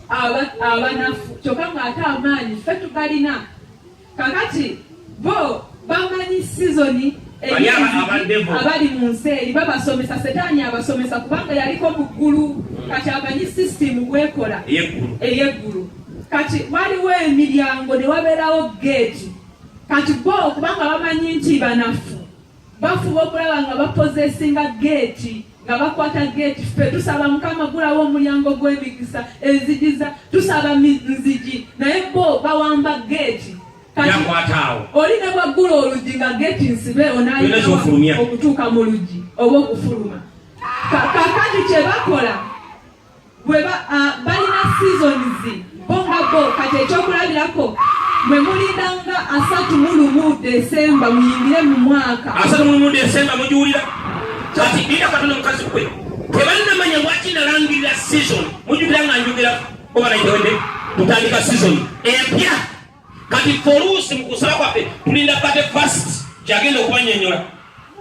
Abanafu, kyokka ng'ate amaanyi ffe tugalina. Kakati bo bamanyi season. Bali aba devil. Abali mu nsi eri babasomesa, Setaani abasomesa kubanga yaliko mu ggulu. Kati amanyi system bwekola ey'eggulu. Ey'eggulu. Kati waliwo emiryango ne wabeerawo geeti. Kati bo kubanga bamanyi nti banafu, bafuba okulaba nga bapossessinga geeti, nga bakwata geeti. Ffe tusaba, "Mukama, gulawo omulyango gw'emikisa, enzigiza." Tusaba nzigi, naye bo bawamba geeti. Kati yakwata awo. Oli ne bwaggula oluggi nga geeti nsibe, Olina ky'ofulumya. Onaayitawa okutuuka mu luggi oba okufuluma. Kakati kye bakola bwe balina seasons bo nga bo. Kati ekyokulabirako, mwe mulindanga 31 Desemba muyingire mu mwaka. 31 Desemba, mugiwulira? Kati linda katono, mukazi gwe. Tebannamanya lwaki nalangirira season. Mujjukira nga njogera oba naitewedde tutandika season empya. Kati ffe oluusi mu kusaba kwaffe tulinda 31st, kyagenda okubanyonyola,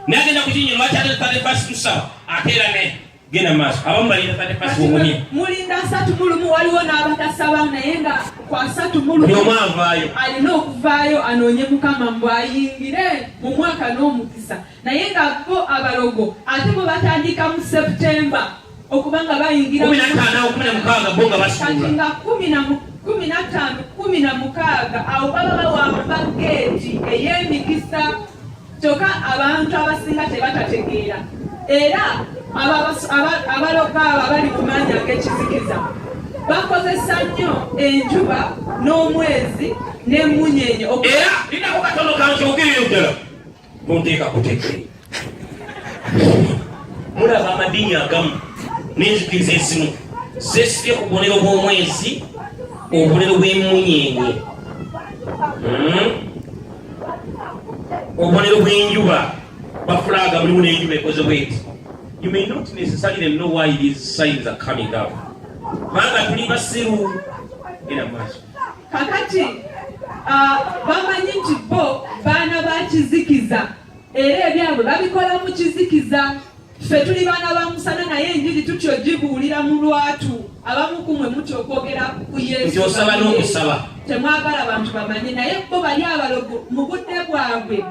naye agenda kukinyonyola lwaki ate 31st tusaba. Ate era ne genda mu maaso, abamu balinda 31st. Kati Womumye. Mulinda 31, waliwo n'abatasaba, naye nga ku asatu mu Buli lumu omu avaayo. Alina okuvaayo anoonye Mukama mbw ayingire mu mwaka n'omukisa. Naye nga bo abalogo ate bo batandika mu Septemba okuba nga bayingira 15 awo, 16, bo nga Kati basuula. Nga 15, 16, awo baba bawamba geeti ey'emikisa. Kyokka abantu abasinga tebatategeera. Era abalogo abo abali mu maanyi ag'ekizikiza bakozesa nnyo enjuba n'omwezi n'emmunyenye Era linako katono kankyogerere ddala, tonteeka kuteeke. Mulaba amadiini agamu n'enzikiriza ezimu zesibye ku bubonero bw'omwezi, obubonero bw'emunyenye, Obubonero bw'enjuba, bafulaaga mulimu n'enjuba ekoze bweti. You may not necessarily know why these signs are coming up, kubanga tuli basiru. Genda mu maaso. Kakati bamanyi nti bo baana ba kizikiza, era ebyabwe babikola mu kizikiza. Ffe tuli baana ba musana, naye enjiri tutyo gibuulira mu lwatu. Abamu kumwe mutya okwogera ku Yesu. Nti osaba n'okusaba. Temwagala bantu bamanye, naye bo bali abalogo mu budde bwabwe.